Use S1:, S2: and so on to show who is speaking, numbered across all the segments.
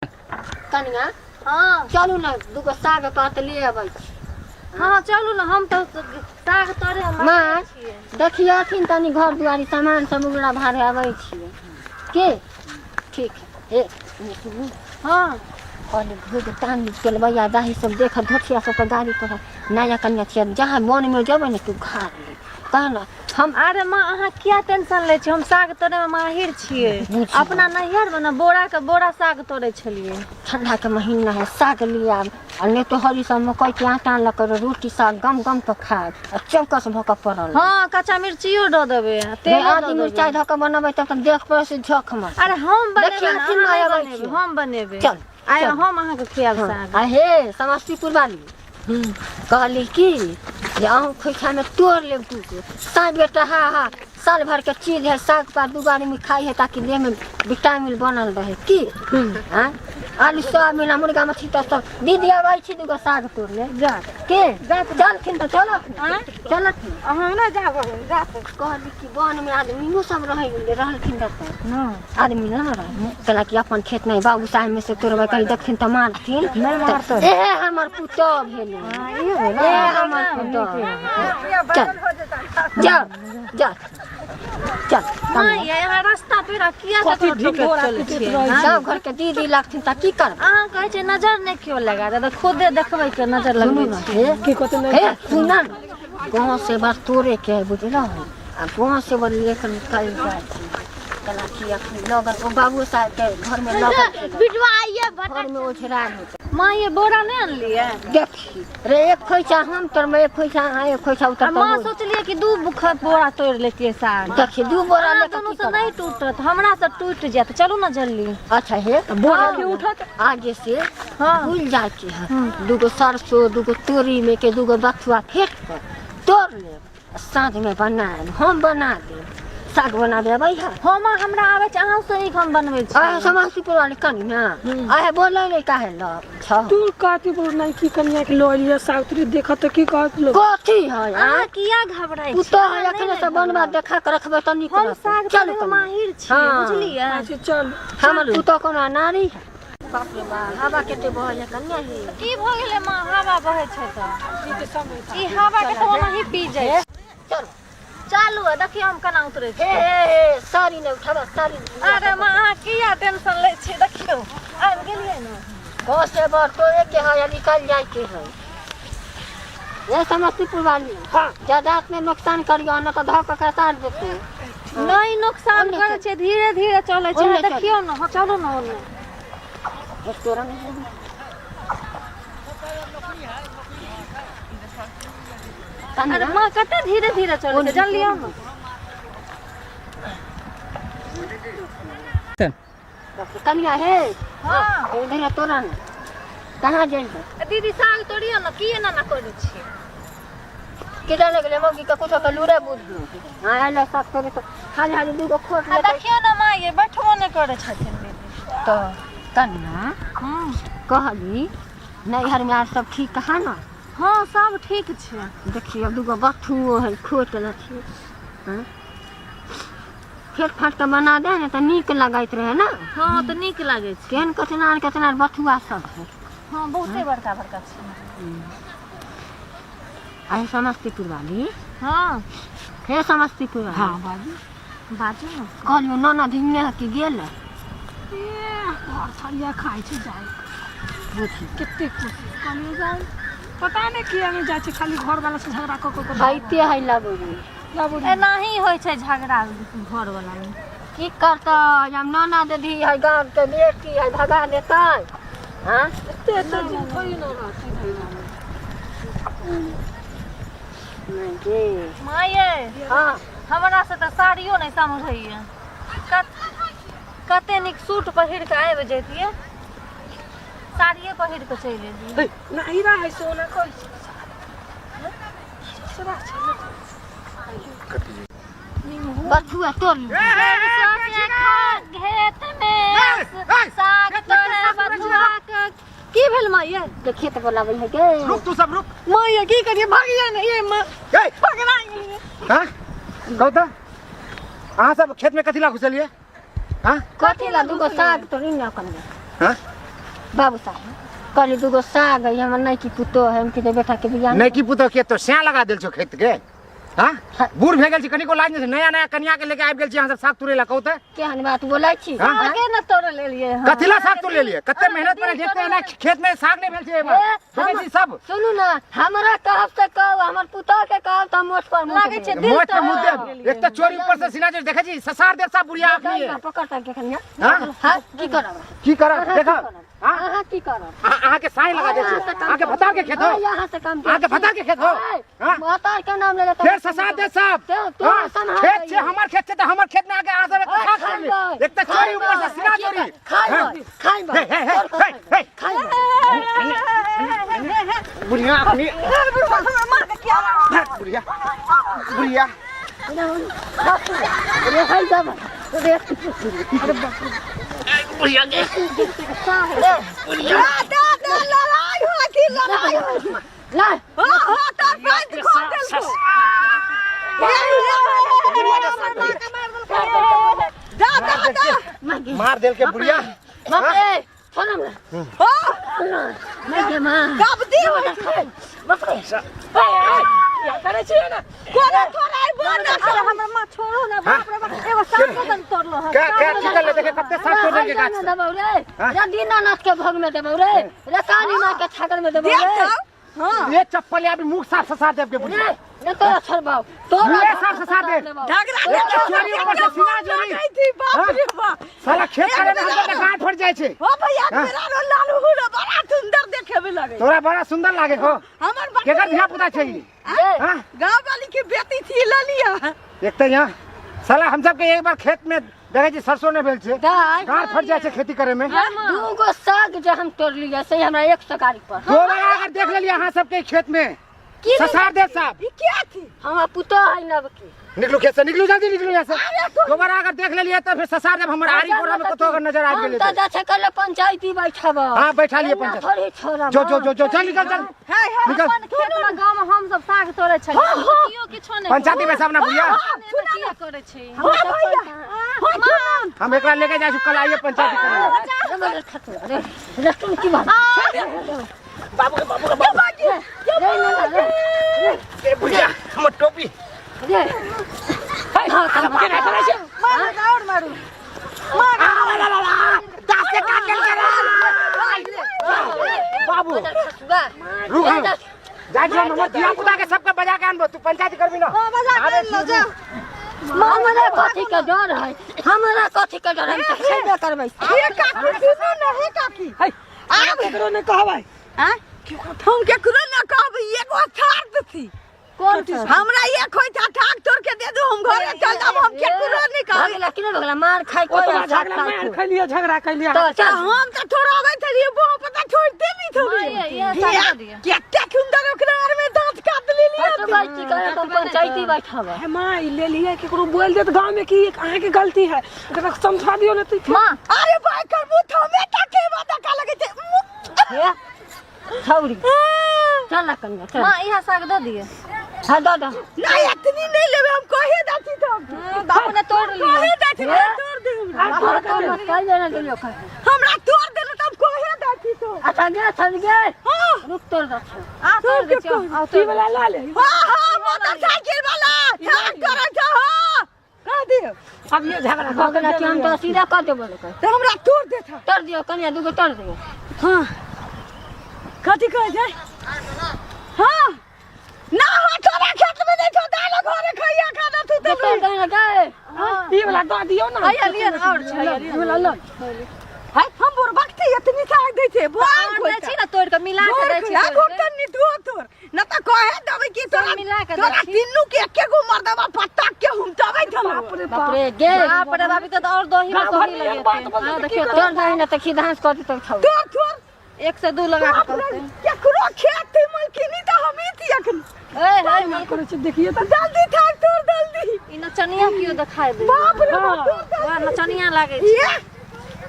S1: कनिया।
S2: हाँ।
S1: चलू ने, दूगो साग पात ले अबै छी।
S2: हाँ, चलू ने, हम तऽ साग तोड़े हम
S1: माँ।
S2: छियै।
S1: देखियथिन तनी घर दुआरी, सामान सब उगड़ा भाड़े अबै छियै के ठीक है। हे सुनू।
S2: हाँ।
S1: कहली घूर तान चलबैया दाही सब देख, धोथिया सब के गाड़ी पर नया कनिया छियै, जहाँ मन में जेबै ने तू घार ले, कह ने हम।
S2: अरे माँ, अहाँ किया टेंशन लै छी? हम साग तोड़े में माहिर छियै।
S1: बुझियौ।
S2: अपना नैहर में ने बोरा के बोरा साग तोड़े छलियै।
S1: ठंडा के महीना है, साग ले आब आ नहि तो हरी सब मकई के आटा लऽ कऽ रोटी साग गम गम के खायब आ चौकस भऽ कऽ पड़ल।
S2: हाँ, कच्चा मिर्चियो दऽ देबै आ
S1: नहि
S2: तेलो
S1: आदि
S2: दऽ
S1: मिरचाइ
S2: देबै।
S1: धऽ कऽ बनेबै तब तऽ देख पर से झक मत।
S2: अरे हम बनेबै
S1: देखियौ,
S2: ने,
S1: अथी
S2: अहाँ
S1: मे
S2: नहि
S1: अबै
S2: बनेबै,
S1: छियै।
S2: हम बनेबै।
S1: चल
S2: आइ
S1: चल।
S2: हम अहाँके खुआएब साग।
S1: आ हे समस्तीपुर वाली, कहली की जे अहूँ खोइछामे तोड़ लेब दूगो साग बेटा। हाँ हाँ, साल भर के चीज है साग पात, दूगो आदमी खाई है ताकि देह में विटामिन बनल रहे की। हाँ, आलू सोयाबीन आ मुर्गा मछली तऽ सब। दीदी, अबै छी दूगो साग तोड़ ले
S3: जा।
S1: के चलथिन तऽ चलथिन।
S3: आँय?
S1: चलथिन।
S3: अहाँ नहि जाब जा।
S1: कहली कि वन में आदमियो सब रहे रहलखिन तऽ आदमी न रहे, कहला कि अपन खेत नहीं बाबू साहेब में से तोड़बै, कहीं देखथिन तऽ मारथिन।
S3: नहि मारतै।
S1: एहे हमर पुतोह भेलै, एहे हमर पुतोह। चल जा जा, चल।
S2: माँ ये, अहाँ रास्ता पेरा किया
S3: कथी
S2: ककरो टोकैत
S3: ढिंढोरा
S2: चलै
S3: पीटैत
S2: छियै?
S3: रहै
S2: हाँ?
S1: सब घर के दीदी लगथिन तऽ की करबै?
S2: अहाँ कहै छियै नजर नहि केओ लगा दे, तऽ खुदे देखबै के नजर
S1: सुनू
S2: लगबै
S1: ने।
S2: छियै।
S1: हे।
S3: की कहते नहि?
S1: हे सुन ने, गाँव से बार तोड़े के है बुझलहो, आ गाँव से बार लेकर निकल जाइ छी, कहला कि अखन लगल ओ बाबू साहेब के घर में लगल,
S4: बिटवा आइए।
S1: घर में ओझरा होतै।
S2: माँ ये, बोरा नहि अनलियै?
S1: देखी रे, एक खोइचा हम तोड़बै, एक खोइचा अहाँ, एक खोइचा उतर।
S2: आ माँ, सोचलियै कि दू बोरा तोड़ि लेतियै साग।
S1: देखी, दू बोरा
S2: अहाँ
S1: लेके
S2: दुनू
S1: की
S2: से
S1: करबै?
S2: नहि टूटत, हमरा से टूटि जायत। चलू ने जल्दी।
S1: अच्छा हे।
S3: बोरा के उठत।
S1: आगे से
S2: हाँ।
S1: भूल जाके है, दूगो सरसों, दूगो तोरी में के दूगो बथुआ फेंक कर तोड़ लेब आ साँझ में बनाएब, हम बना देब साग। बनाबे अबै है?
S2: हम हमरा आबै छै, अहाँ से नीक हम बनबै छी।
S1: आहे समस्तीपुर वाली कनिया, आहे बोलै नहि काहे ल छौ?
S3: तू कथी बोल नहीं की कनिया के लऽ एलियै साग तोरी, देखत तऽ की कहत लोग?
S1: कथी है?
S2: अहाँ किया घबराइ छी?
S1: पुतोह है,
S2: अहाँ
S1: अखने
S2: नहि
S1: से
S2: ने
S1: बनबा
S2: घबराउ।
S1: देखा के रखबै तऽ नीक
S2: हम
S1: रहतै।
S2: साग
S1: चलू
S2: तोड़ैमे
S1: कनिया।
S2: माहिर छियै।
S1: हाँ।
S2: बुझलियै?
S3: अच्छा चल।
S1: हमर पुतोह कोनो अनारी है? बाप रे बाप, हवा कते बहै है कनिया हे।
S2: की भऽ गेलै माँ, हवा बहै छै तऽ?
S3: ई तऽ समय
S2: ई हवा के तऽ ओनाही पी जाइ छै।
S1: चल।
S2: चालू है, देखियौ हम केना उतरै
S1: हे
S2: छी।
S1: हे हे, साड़ी नहि उठाबऽ साड़ी।
S2: अरे माँ, अहाँ किया टेंशन लै छियै? देखियौ, आबि गेलियै ने।
S1: गाँव से बर तोड़े के है या निकल जाए के है। ये समस्तीपुर वाली,
S3: हाँ।
S1: ज्यादा में नुकसान करियो न तऽ धऽ के कसार देते।
S2: नहि नुकसान
S1: ओन्ने
S2: करै
S1: चल।
S2: छै, धीरे धीरे चलै छै।
S1: ओन्ने चल।
S2: देखियौ ने, हँ, चलू ने ओन्ने।
S1: हे, तोरा नहीं है।
S2: अरे माँ, कते धीरे धीरे चलै छै, जानलियै ने।
S1: कनिया हे।
S2: हाँ।
S1: इधर तोरा ने कहाँ जेबे?
S2: दीदी, साग तोड़ियौ ने, की एना ना करै छियै?
S1: के जाने गेलै मौगी के कुछो के लूरे बुद्धि। हाँ, आयल साग तोड़े तऽ हाली हाली दूगो खोट
S2: आ
S1: लेतै।
S2: देखियौ ने माँ ये, बैठबो नहि करै छथिन दीदी।
S1: तऽ कनिया,
S2: हँ।
S1: कहली नैहरमे आर सब ठीक है ने?
S2: हँ, सब ठीक छै।
S1: देखियौ, दूगो बथुओ है, खोट लथिन। हँ, फेट फाट कऽ बना दे ने तऽ नीक लगैत रहै ने।
S2: हँ, तऽ नीक लागै छै।
S1: केहन कचनार कचनार बथुआ सब है।
S2: हँ, बहुते बड़का बड़का छै।
S1: आइ समस्तीपुर वाली।
S2: हाँ।
S1: हे समस्तीपुर वाली।
S3: हाँ, बाजू।
S2: बाजू ने।
S1: कहलियौ ननद हिने कि गेल?
S3: ए घर थरिया खाइ छै जाइ।
S1: बुझी।
S3: कते कोशिश करियो जाइ, पता नहि किया नहि जाइ छै, खाली घर वाला से झगड़ा कऽ कऽ के।
S1: खाइते है लगै।
S3: बाबू।
S2: एनाही होइ छै झगड़ा घर वाला मे।
S1: की करतै हम? ननद धी है, गाँव के बेटी है, भगा देतै? हाँ।
S3: एते एते दिन थोड़ी न रहतै नैहरा मे।
S1: नहि गे।
S2: माँ ये।
S1: हाँ।
S2: हमरा से तऽ साड़ियो नहि समझैया। कते नीक सूट पहिर कऽ आबि जैतियै, साड़िये पहिर कऽ चलि एलियै।
S3: नहिरा है सोना कहै छै, ससुरा छै ने।
S1: बथुआ तोड़ ली।
S2: खेत में साग तोड़े बथुआ के की भेल माँ ये?
S1: के खेत बोलाबै है गे।
S5: रुक तू सब, रुक।
S3: माँ ये, की करिए, भागिए ने ये माँ।
S5: ए।
S3: पकड़ा गेलिए।
S5: हाँ, कहू तऽ अहाँ सब खेतमे कथी ला घुसलियै? हाँ?
S1: कथी ला? दूगो साग तोड़ी ने कनिया।
S5: हाँ।
S1: बाबू साहब कहली दूगो साग है हमर नहीं की पुतो है हम के बेटा के बियाह
S5: नहीं की पुतोह के तो सैं लगा देल छौ खेत के हाँ
S1: हाँ।
S5: बूढ़ भए गेल छी कनिको लाज नहीं छै। नया नया कनिया के लेके आबि गेल छी अहाँ सब साग तुरे ला कहू तऽ
S1: केहन बात बोलै छी
S5: हाँ?
S2: आगे न तोड़ लेलिए हन।
S5: कथी ला साग तुर लेलिए कते मेहनत पर खेत एना खेत में साग नहीं भेल छै एहि बार
S1: ए,
S5: देखै छी सब
S1: सुनू ना हमरा कहब से कहू हमर पुतोह के कहब तऽ मोट पर मुँह
S2: लागै छै दिल
S5: मोट पे
S2: तोड़
S5: मुँह देब एक तऽ चोरी ऊपर से सीना चोरी देखै छी ससार देव साहब बुढ़िया आदमी है
S1: पकड़ तक कनिया
S5: हाँ?
S1: हाँ की करब
S5: की करब
S1: अहाँ
S5: देखब
S1: की करब?
S5: हाँ?
S1: अहाँ की करब
S5: अहाँ के साई लगा दे
S1: अहाँ से काम
S5: अहाँ के भतार के खेत हो
S1: हाँ, यहाँ से काम
S5: अहाँ के भतार के खेत हो हाँ?
S1: भतार के नाम ले लेता
S5: फेर ससा दे साहब
S1: तो
S5: हाँ?
S1: सम्हाल
S5: खेत छै
S1: लइए।
S5: हमर खेत छै तऽ हमर खेत में आके अहाँ सब एक
S1: ओए,
S5: साग
S1: खाइ
S5: तोड़ली।
S1: बै,
S5: एक तऽ चोरी
S1: खाइ
S5: ऊपर से
S1: बै,
S5: सीना चोरी
S1: खाइ
S5: हाँ?
S1: बै, खाइ बै,
S5: हे, हे, हे,
S1: तोड़
S5: हे, हे।
S1: खाइ बै।
S5: बुढ़िया अपनी बुढ़िया बुढ़िया
S1: रे खाइ सब रे
S5: बुढ़िया के
S4: लड़ाई होती लड़ाई होती
S1: ला
S4: हो हो तोर पैंट खोल देलको जा जा जा
S5: मार देल के बुढ़िया
S1: बाप रे छोड़ हमरा
S4: हो
S1: मैं के मां
S4: कब दी होइ छै
S1: बाप रे
S3: करै छियै ने
S4: कोना थोड़ा बोल ना
S2: अरे हमर माँ छोड़ो ना बाप रे बाप एगो साग तन तोड़लो हन
S5: क्या क्या की कर ले देखे कते साग तोड़ देल के गाछ से।
S1: देबौ रे
S5: हाँ?
S1: रे दीनानाथ के भोग में देबौ रे रे काली माँ के छागर में देबौ
S4: देख
S1: रे
S4: तो हां
S5: ये चप्पल या भी मुख साफ ससा देब के बुढ़िया
S1: रे रे तोरा छोड़बौ तोरा
S5: मुँहे साफ ससा दे।
S4: झगड़ा
S5: एक तऽ चोरी ऊपर से सीना चोरी
S4: थी बाप रे बाप
S5: साला खेत करे में हमर तऽ गांठ फट जाइ छै
S4: हो भैया
S5: हाँ?
S4: मेरा रो लालू हो बड़ा सुंदर देखे में लगे
S5: तोरा बड़ा सुंदर लागे हो
S4: हमर
S5: केकर धिया पुता छै ई? हाँ?
S4: गांव वाली के बेटी थी ललिया
S5: एक तऽ यहाँ साला हम सबके एक बार खेत में देखै छी सरसों नहि भेल छै
S1: दाइ
S5: गांठ फट जाइ छै खेती करे में
S1: दूगो साग जे हम तोड़लियै से हमरा 100 गाड़ी पर
S5: दोबारा अगर देख लेलियै अहाँ सबके खेत में ससार दे साहब
S4: ई क्या थी
S1: हमरा पुतोह है नवकी
S5: निकलू खेत से निकलू जल्दी निकलू यहाँ से दोबारा अगर देख लेलियै तऽ फिर ससार देब हमर आरी गोरा में कतौ अगर नजर आबि
S1: हम
S5: गेलै
S1: तऽ
S5: तऽ।
S1: जा छै कल पंचायती बैठब
S5: हाँ बैठा लिए
S1: एना
S5: पंचायत
S1: थोड़ी छोड़ब
S5: जो जो जो जो चल निकल चल
S4: हाय हाय
S5: निकल
S2: अपन खेत में गांव में हम सब साग तोड़े छलियै केओ किछो नहि
S5: पंचायती बैसाब ना बुढ़िया
S2: किया करै छै
S4: हो भैया हो
S5: हम एकरा लेके जाइ छी कल आइए पंचायती करे
S1: रे रे रे तुम की बात
S5: बाबू के बाबू के बाबू
S1: रे ना रे
S5: ए बुढ़िया हमर टोपी
S1: रे हाँ
S3: केना करै छियै
S4: मारू और मारू
S5: दास से काटल के बाबू रुक हम जाइ छी हम हमर धिया पुता के सबके बजा के आनबो तू पंचायती करबी ना
S4: हां बजा के लो जा
S1: हमरा कथी के डर है हमरा कथी के डर है हम तऽ खेबे करबै
S4: ये काकी सुनू ना हे काकी
S3: है आब केकरो नहि कहबै
S4: आँ? हम केकरो ना कहबै एगो थार थी
S2: कोन सा
S4: हमरा एक होइत ठाक तोड़ के दे दू हम घरे चल जाब हम केकरो नहीं कहबै
S1: भगला कि नहि भगला मार खाइ
S3: ओ
S1: कोइ
S3: तो झगड़ा मार खैलियै झगड़ा कैलियै
S1: तऽ
S4: तऽ
S1: चल
S4: हम तऽ थोड़ा थलियै बोह पता छोड़ देली थोड़ी
S2: माँ, ये साग दऽ दिअ।
S4: केते सुंदर ओकरा आर में दांत काट लेलियै
S1: बैठबै की करे हम पंचायती बैठब
S3: हे माँ ई लेलियै केकरो बोल देत गाँव में कि अहाँके गलती है एकरा समझा दियौ ने तऽ
S2: माँ
S4: अरे भाई कर मुँह थमे ताके बात का लगे छै
S1: हे छौरी चल ना कनिया चल
S2: माँ इहा साग दऽ दिअ
S1: हाँ दऽ दऽ
S4: नहीं इतनी नहीं लेबे हम कहे दाती तो
S2: बाबू ने तोड़ लिअ
S4: कहे दाती तोड़ दे हमरा
S1: तोड़ तोड़ मत कहि देना दिलियो कहे
S4: हमरा तोड़ देले तब कहे दाती तो
S1: अच्छा गे चल गे
S4: हां
S1: रुक तोड़ दऽ छौ
S2: आ तोड़ दै छियौ आ
S3: ई वाला ला ले
S4: हां हां मोटरसाइकिल वाला ठाक करे छो हां कह दियो
S3: अब ये झगड़ा
S1: भऽ गेला कि हम तऽ सीधा कऽ देबो लोक
S4: तो हमरा तोड़ देता
S1: तोड़ दियौ कनिया दूगो तोड़ दियौ
S4: हाँ कथी कहै छै हाँ ना हो तोरा खेत में नहीं छौ दाल घरे खैया खाना तू
S1: गे तोड़ दही ना गे
S3: ई वाला दऽ दियौ ना
S2: हैया लिअ ने और छै हैया लिअ
S3: ई वाला ल
S4: हाय हम बुरबक थी इतनी साग दै छै भोर
S2: और दै छी ने तोड़ के मिला के दै छी
S4: आ
S2: तोड़ के।
S4: घोटन नी तू तोर न त कहे देबै कि तोरा
S2: मिला के दै
S4: तोरा
S2: छी।
S4: तीनू के एके गो मर्दवा पत्ता के हम तबै थलो
S3: बाप रे
S1: बाप रे गे
S2: बाप रे बाप ई तऽ और दही में
S3: गाँव
S2: दही
S3: घरमे एक बात
S2: लगेतै
S3: बोलतै
S2: हाँ
S3: तऽ की
S2: देखियौ
S1: तोड़ दही ना तऽ खिधांस कऽ देतौ छौ
S4: तोर तोर
S2: एक से दू लगा के
S4: बाप रे
S2: कहतै
S4: केकरो खेत थी मलकिनी त हमही थी अखन
S2: ए हे
S3: करै छै देखिए तऽ
S4: जल्दी थाक तोर जल्दी
S2: ई नचनिया कियो देखाय दे
S4: बाप रे बाप तोर जल्दी।
S2: वाह नचनिया लागै छै
S4: ये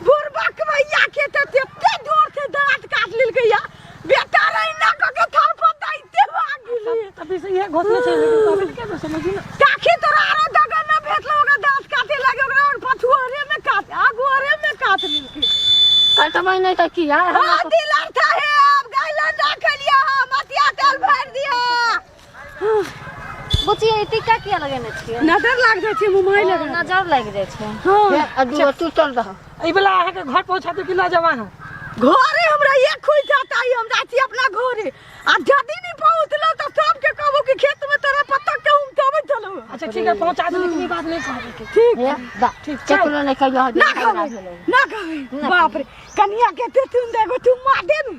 S4: बुढ़बक भैया के तऽ तते जोर से दाँत काट लेलकै या बेटा रे ना कऽ के थर पताइते भाग गेलियै
S3: तभी से इहे घोसले छै लेकिन तभी के समझी ना
S4: काखी तोरा आरो दगन न भेटलो ओकरा दाँत काटे लागे ओकरा और पछुआरे में काट आगुआरे में काट लेलकै
S1: कटबै नहि तऽ की यार हमरा
S4: हाँ दिलर साहेब गाय ना खेलिया मतिया तेल भर दिया।
S2: बुचिया ई टीका किया लगेने छियै?
S4: नजर लाग जाइ छै मुँह लगा।
S2: नजर लागि जाइ छै।
S4: हाँ।
S1: आ दूगो टूटल रह।
S3: एहि वला अहाँके घर पहुँचा दू कि लऽ जाउ अहाँ?
S4: घरे हमरा एक खुल जाता है, हम जाइ छी अपना घरे। आ जदि नहीं पहुँचलो तो सबके कहबो कि खेत में तोरा पत्ता के उमटाबै चलो।
S3: अच्छा ठीक है, पहुँचा दू, लेकिन ई बात नहीं कहबै के।
S4: ठीक।
S1: हे दा।
S3: ठीक, चल।
S1: केकरो नहीं कहियो।
S4: ना कहबै, ना कहबै। बाप रे, कनिया के ते तुम देगो चुम्मा दे ने।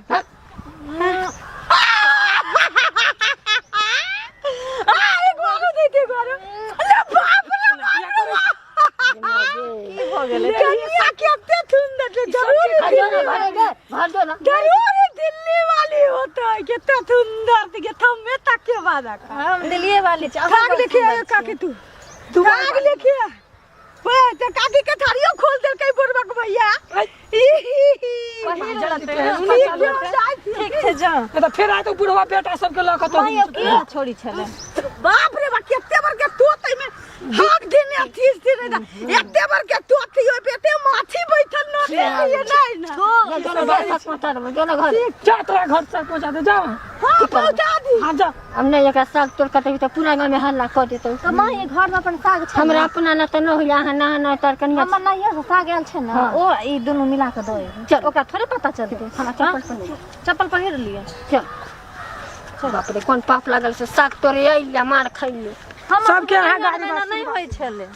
S4: आ एक बार दे दे बार। अरे बाप रे बाप।
S2: की भऽ गेलै?
S4: कनिया के ते तुम दे जरूर दिल्ली वाली,
S1: भर दो ना।
S4: जरूर दिल्ली वाली होता है। कितना सुंदर दिखे थम्मे तक के बाद आका।
S2: हम दिल्लीए वाली छी। अहाँ
S4: काग
S2: बड़
S4: लेके
S2: सुन्दर
S4: आयो काकी
S2: छियै।
S4: तू काग लेके आ। ओए ते काकी के थारियो खोल देलकै बुढ़बा के भैया। ई
S2: पहिर
S3: जल्दी
S2: लेतै,
S3: पहन,
S2: पहिर
S3: चल
S2: लेतै।
S4: जाइ छी।
S2: ठीक छै, जाउ।
S3: नहीं तऽ फेर आयत बुढ़वा बेटा सबके लऽ कऽ तो।
S2: माँ यौ, किया छोड़ी छलै?
S4: बाप रे बा, केते बार के तोत एमे हाक देने अथी से रे, एते बार के तोत ओइ पे एते माछी बैठल न ये नहीं ना।
S1: जो ना घर पहुँचा देबो, जो ना घर।
S3: जा, तोरा घर तक पहुँचा दे, जा।
S4: हां पहुंचा दी।
S3: हाँ जा।
S1: हम नहीं एकरा साग तोड़ के देबी तऽ पूरा गाँव में हल्ला कऽ देतौ।
S2: तऽ माँ ई घर में अपन साग छै
S1: हमरा
S2: ने?
S1: अपना ना तऽ न होइया अहाँ ना ना तर कनिया।
S2: हमर नैहर से साग आयल छै ने, ओ ई दुनू मिला कऽ दऽ एबै।
S1: चल।
S2: ओकरा थोड़े पता चलतै।
S1: हमरा चप्पल पहिर।
S2: चप्पल पहिर लिअ।
S1: चल। बाप रे, कोन पाप लागल से साग तोड़े अइली आ मार खैली।
S2: हमर
S3: सबके अहाँ
S2: नैहर
S3: गाड़ी
S2: मे एना
S3: बात
S2: नहि होइ छलै।